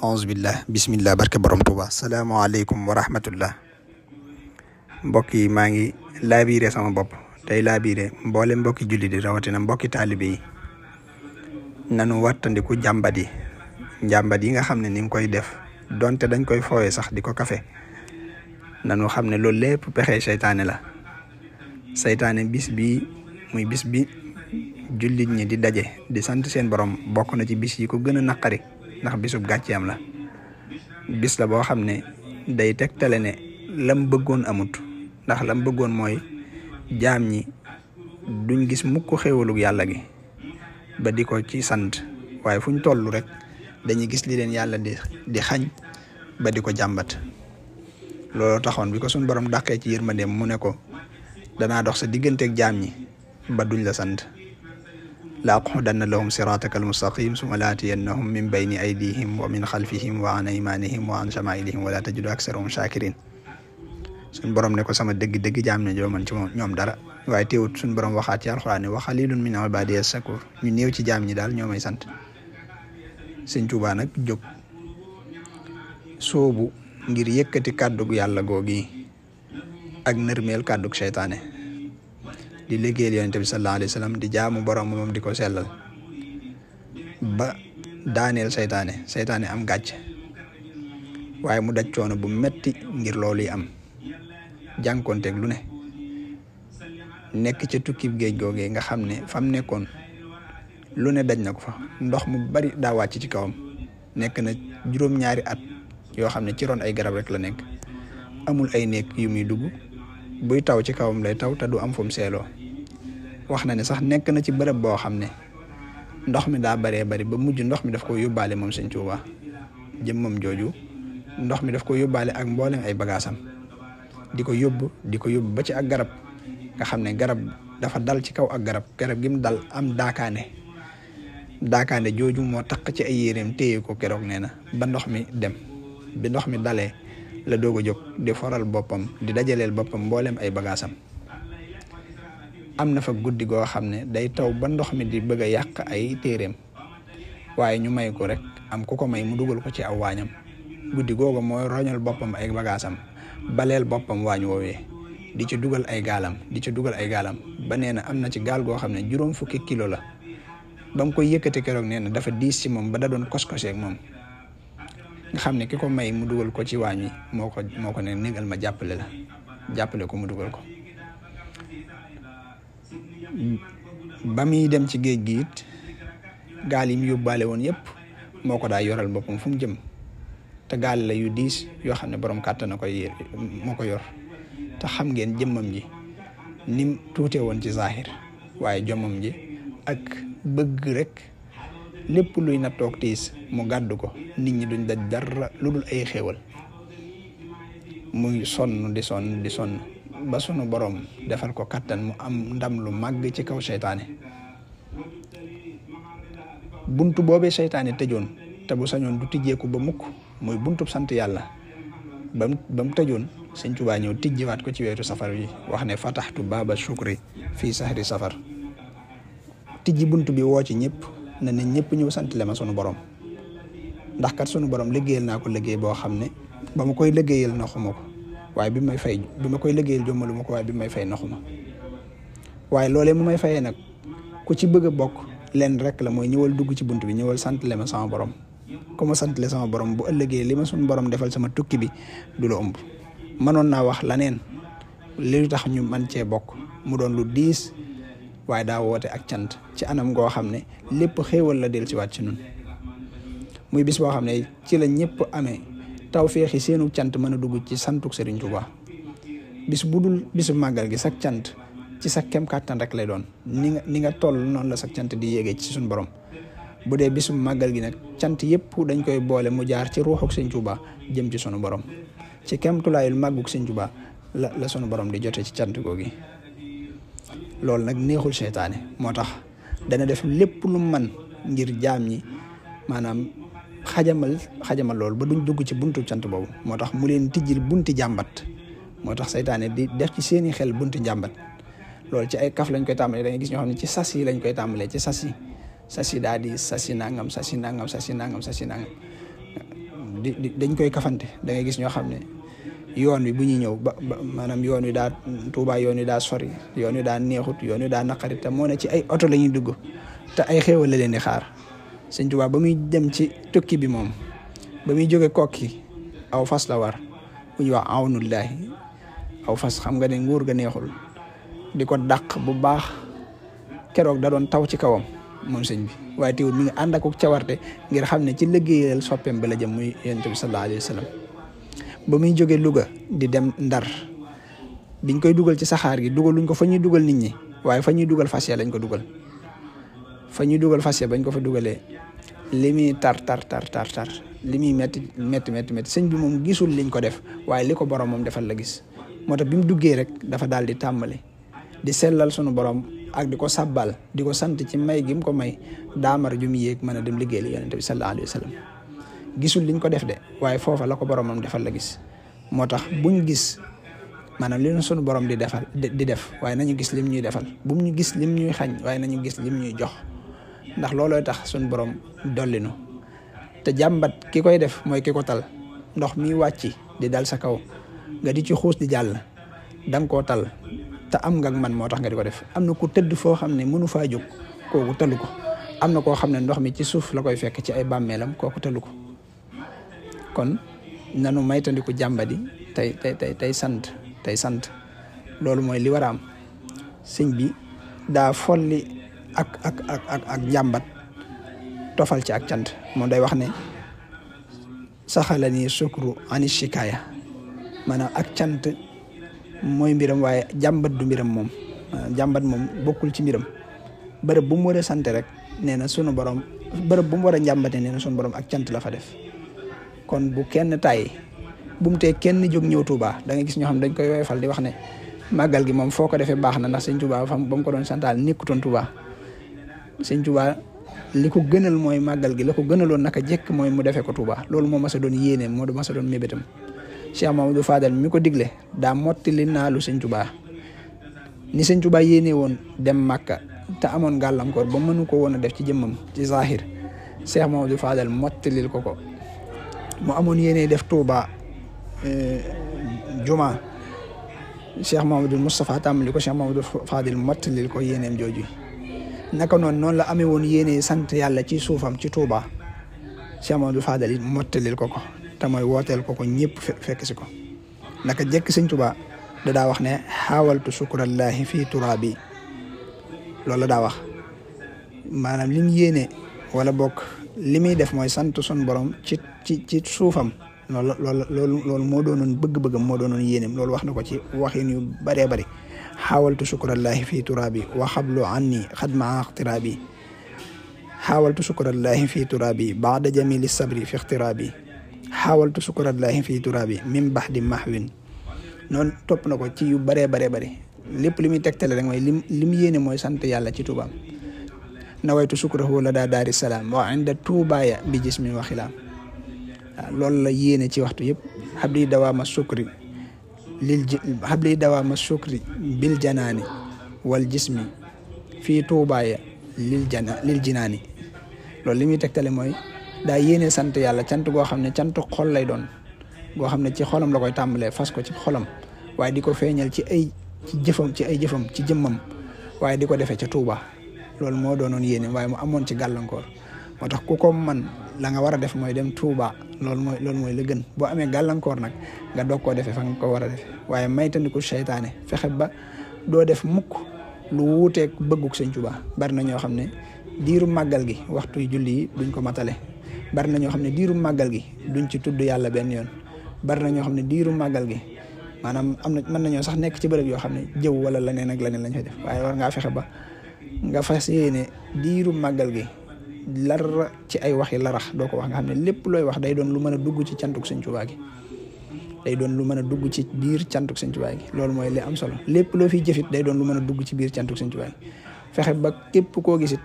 auzubillah bismillah barke borom Tuuba salaamaaleykum wa rahmatullah mbokk yi maa ngi laabiire sama bopp tey laabiire mboole mbokki julli di rawatina mbokki taalibe yi nanu wattandiku njàmbat yi nga xam ne ni nga koy def donte dañ koy fooye sax di ko kafe nanu xam ne loolu lépp pexe seytaane la seytaane bis bi muy bis bi jullit ñi di daje di sant seen borom bokk na ci bis yi ko gën a naqari ndax bisub gàcceem la bis la boo xam ne day tegtale ne lam bëggoon amut ndax lam bëggoon mooy jaam ñi duñ gis mukk xéewalug yàlla gi ba di ko ci sant waaye fuñ toll rek dañuy gis li leen yàlla di xañ ba di ko jàmbat loolu taxoon bi ko suñ borom dàqee ci yërmandeem mu ne ko danaa dox sa digganteeg jaam ñi ba duñ la sant la aqudanna lahum sirataka almustaqim summa laatiyannahum min bayni aydihim wa min xalfihim wa an aymanihim wa an shamailihim wala tajidu aksarahum shakirin suñ borom ne ko sama dëgg jaam ne joo man ci ñoom dara waaye teewut suñ borom waxaat ci alxuraan ne wa xalilun min ibadiya shakur ñu néew ci jaam ñi daal ñoo may sant Sëñ Tuubaa nag jóg soobu ngir yëkkati kàddug yàlla googi ak nërmeel kàddug seytaane di liggéeyal yonent bi sallallahu alayhi wa sallam di jaamu borom moom di ko sellal ba daaneel seytaane am gàcc waaye mu daj coono bu metti ngir loolu yi am jànkonteeg lu ne nekk ca tukkib géej googee nga xam ne fam nekkoon lu ne daj na ko fa ndox mu bari daa wàcc ci kawam nekk na juróom-ñaari at yoo xam ne ci ron ay garab rek la nekk amul ay nekk yu muy dugg buy taw ci kawam lay taw te du am fu mu seeloo wax na ne sax nekk na ci bërëb boo xam ne ndox mi daa baree bari ba mujj ndox mi daf ko yóbbaale moom Sëñ Tuubaa jëmmam jooju ndox mi daf ko yóbbaale ak mboolem ay bagaasam di ko yóbbu ba ci ak garab nga xam ne garab dafa dal ci kaw ak garab gi mu dal am daakaande jooju moo taq ci ay yéreem téye ko keroog nee na ba ndox mi dem bi ndox mi dalee la doog a jóg di foral boppam di dajaleel boppam mboolem ay bagaasam am na fa guddi goo xam ne day taw ba ndox mi di bëgg a yàq ay téeréem waaye ñu may ko rek am ku ko may mu dugal ko ci aw waañam guddi googu mooy roñal boppam ay bagaasam baleel boppam waañ woowee di ci dugal ay gaalam ba nee na am na ci gaal goo xam ne 4 fukki kilo la ba mu koy yëkkati keroog nee na dafa diis ci moom ba da doon kos-koseeg moom nga xam ne ki ko may mu dugal ko ci waañ wi moo ko ne négal ma jàppale ko mu dugal ko ba muy dem ci géej gi it gaal yi mu yóbbaale woon yëpp moo ko daa yoral boppam fu mu jëm te gaal la yu diis yoo xam ne borom kàttan na koy moo ko yor te xam ngeen jëmmam ji nim tuute woon ci zahir waaye jomam ji ak bëgg rek lépp luy nattoog tiis mu gàddu ko nit ñi duñ daj dara lu dul ay xéewal muy sonn di sonn ba sunu borom defal ko kattan mu am ndam lu màgg ci kaw seytaane buntu boobee seytaane tëjoon te bu sañoon du tijjeeku ba mukk muy buntub sant yàlla ba mu tëjoon Sëñ Tuubaa ñëw tijjiwaat ko ci weeru safar yi wax ne fataxtu baaba shukri fii sahri safar tijji buntu bi woo ci ñëpp na ne ñëpp ñëw sant le ma sunu borom ndax kat sunu borom liggéeyal naa ko liggéey boo xam ne ba ma koy liggéeyal naxuma ko waaye bi ma koy liggéeyal jommalu ma ko waaye bi may fay naxuma waaye loolee mu may fayee nag ku ci bëgg a bokk leen rek la mooy ñëwal dugg ci bunt bi ñëwal sant le ma sama borom ku ma sant le sama borom bu ëllëgee li ma sunu borom defal sama tukki bi du la ëmb mënoon naa wax laneen li tax ñu man cee bokk mu doon lu diis waaye daa woote ak cant ci anam goo xam ne lépp xéewal la del ci waat ci nun muy bis boo xam ne ci la ñëpp amee tawféexi seenu cant mën a dugg ci santuk Serigne Touba bis bu dul bisu màggal gi sak cant ci sa kem kàttan rek lay doon ni nga toll noonu la sak cant di yéegee ci suñu borom bu dee bisu màggal gi nag cant yëpp dañ koy boole mu jaar ci ruuxuk Serigne Touba jëm ci sunu borom ci kem tulaayul màgguk Serigne Touba la sunu borom di jote ci cant googi loolu nag neexul seytaane moo tax dana def lépp lu man ngir jaam ñi maanaam xajamal loolu ba duñ dugg ci buntu cant boobu moo tax mu leen tijjil bunti jàmbat moo tax seytaane di def ci seeni xel bunti jàmbat loolu ci ay kaf lañ koy tàmbalee da ngay gis ñoo xam ne ci sas yi lañ koy tàmbalee ci sas yi daal di sasi nangam dañ koy kafante. Da ngay gis ñoo xam ne yoon wi bu ñuy ñëw ba maanaam yoon wi daa Tuubaa yoon wi daa sori, yoon wi daa neexut, yoon wi daa naqari, te moo ne ci ay oto la ñuy dugg te ay xéewal la leen di xaar. Sëñ Tuubaa ba muy dem ci tukki bi moom ba muy jóge Kokki aw fas la war bu ñuy wax awnullaahi. aw fas xam nga ne nguur ga neexul, di ko dàq bu baax. Keroog da doon taw ci kawam moom sëñ bi, waaye teewul mi ngi ànd ak cawarte ngir xam ne ci liggéeyal soppeem ba la jëm muy Yonent bi sallallahu alayhi wa sallam. ba muy jóge Louga di dem Ndar biñ koy dugal ci saxaar gi dugaluñ ko fa ñuy dugal nit ñi, waaye fa ñuy dugal fas ya lañ ko dugal. fa ñuy dugal fas ya bañ ko fa dugalee li muy tar li muy metti sëñ bi moom gisul liñ ko def, waaye li ko borom moom defal la gis. moo tax bi mu duggee rek dafa daal di tàmbali di sellal sunu borom ak di ko sabbal di ko sant ci may gi mu ko may daamar ju mu yéeg mën a dem liggéeyal Yonent bi sallallahu alayhi wa sallam. gisul liñ ko def de, waaye foofa la ko boromam defal la gis. moo tax buñ gis maanaam li sunu borom di defal di def, waaye nañu gis lim ñuy defal. bu ñu gis lim ñuy xañ, waaye nañu gis lim ñuy jox, ndax loolooy tax sunu borom dollinu. te jàmbat ki koy def mooy ki ko tal. ndox mi wàcci di dal sa kaw nga di ci xuus di jàll, danga koo tal te am nga man moo tax nga di ko def. am na ku tëdd foo xam ne mënu faa jóg, kooku talu ko. am na koo xam ne ndox mi ci suuf la koy fekk ci ay bàmmeelam, kooku talu ko. kon nanu maytandiku jàmbadi tey sant loolu mooy li war a am. sëñ bi daa folli ak jàmbat tofal ci ak cant. moom day wax ne saxala ni sukru ani shikaaya, maanaam ak cant mooy mbiram, waaye jàmbat du mbiram moom. jàmbat moom bokkul ci mbiram. bërëb bu mu war a sant rek nee na sunu borom, bërëb bu mu war a njàmbate nee na sunu borom ak cant la fa def. kon bu kenn tàyyi, bu mu tee kenn jóg ñëw Touba. da nga gis ñoo xam dañ koy woyofal di wax ne màggal gi moom foo ko defee baax na, ndax sëñ Touba ba mu ko doon santaal nekkutoon Touba. sëñ Touba li ko gënal mooy màggal gi, la ko gënaloon naka jekk mooy mu defee ko Touba. loolu moo mas a doon yéeneem, moo mas a doon mébétam. Cheikh Mamadou Fadal mi ko digle daa mottali naalu sëñ Touba. ni sëñ Touba yéene woon dem Màkka te amoon gàllankoor ba mënu ko woon a def ci jëmmam ci zahir, Cheikh Mamadou Fadal mottalil ko. mu amoon yéene def Touba juma, Cheikh Mamadou Moustapha tàmbali ko, Cheikh Mamadou Fadil mottalil ko yéeneem jooju. naka noonu la amee woon yéene sant yàlla ci suufam ci Touba, Cheikh Mamadou Fadal it mottalil ko te mooy wooteel ko ñëpp fekk si ko. naka jekk sëñ Touba da daa wax ne xaawaltu sukurallahi fii turaabi. loolu la daa wax, maanaam li mu yéene wala bokk li muy def mooy sant sun borom ci suufam. loolu moo doonoon bëgg-bëggam, moo doonoon yéeneem. loolu wax na ko ci waxin yu bëree bëri. xaawaltu sukurallahi fii turaabi wa xablu anni xadma ixtiraabi. xaawaltu sukurallahi fii turaabi baada jamili sabri fi ixtiraabi. xaawaltu sukurallahi fii turaabi min baxdi mahwin. noonu topp na ko ci yu bëree bëri. lépp li muy tegtale rek mooy li mu yéene mooy sant yàlla ci tuubaam. nawaytu sukrahu la daa daari salaam wa inda tuubaaya bi jismin wa xilaam. waaw loolu la yéene ci waxtu yëpp. habli dawaama sukri bil janaani wal jismi fii tuubaaya lil jinaani. loolu li muy tegtale mooy daa yéene sant yàlla cant goo xam ne cantu xol lay doon, goo xam ne ci xolam la koy tàmbalee, fas ko ci xolam, waaye di ko feeñal ci ay jëfam ci jëmmam, waaye di ko defee ca Touba. loolu moo doonoon yéene, waaye mu amoon ci gàllankoor. moo tax ku ko man la nga war a def mooy dem Touba. loolu mooy la gën. boo amee gàllankoor nag nga doog koo defee fa nga ko war a defee, waaye maytandiku seytaane, fexe ba doo def mukk lu wuuteeg bëgguk sëñ Touba. bari na ñoo xam ne diiru màggal gi waxtu julli yi duñ ko matale. bari na ñoo xam ne diiru màggal gi duñ ci tudd yàlla benn yoon. bari na ñoo xam ne diiru màggal gi maanaam mën nañoo sax nekk ci bërëb yoo xam ne jëw wala leneen ak leneen lañ fay def, waaye war ngaa fexe ba nga fas yéene diiru màggal gi lar ci ay waxi larax doo ko wax, nga xam ne lépp looy wax day doon lu mën a dugg ci cantuk sëñ Tuubaa gi. day doon lu mën a dugg ci biir cantuk sëñ Tuubaa gi. loolu mooy li am solo. lépp loo fiy jëfit day doon lu mën a dugg ci biir cantuk sëñ Tuubaa gi. fexe ba képp koo gisit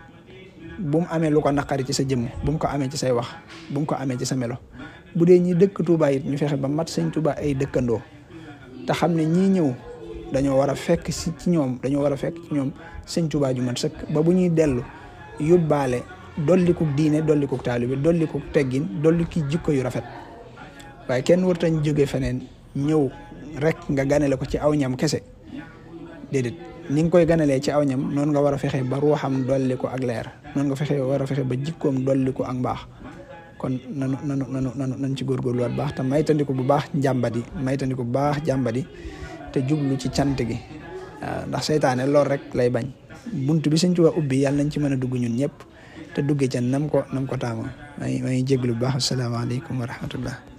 bu mu amee lu ko naqari ci sa jëmm, bu mu ko amee ci say wax, bu mu ko amee ci sa melo. bu dee ñi dëkk Tuubaa it ñu fexe ba mat sëñ Tuubaa ay dëkkandoo, te xam ne ñii ñëw dañoo war a fekk ci ñoom sëñ Tuubaa ju mat sëkk, ba bu ñuy dellu yóbbaale dolliku diine, dolliku taalibe, dolliku teggin, dolliku jikko yu rafet. waaye kenn wartañ jóge feneen ñëw rek nga ganale ko ci aw ñam kese déedéet ni nga koy ganalee ci aw ñam noonu nga war a fexe ba ruuxam dolli ko ak leer noonu nga war a fexe ba jikkoom dolli ko ak mbaax kon nanu ci góorgóorluwaat baax te maytandiku bu baax njàmbadi maytandiku bu baax jàmbadi te jublu ci cant gi waaw ndax seytaane lool rek lay bañ bunt bi Sëñ Tuubaa ubbi yàlla nañ ci mën a dugg ñun ñëpp te duggee ca nam ko taamoo may jéglu bu baax asalaamaaleykum wa rahmatullah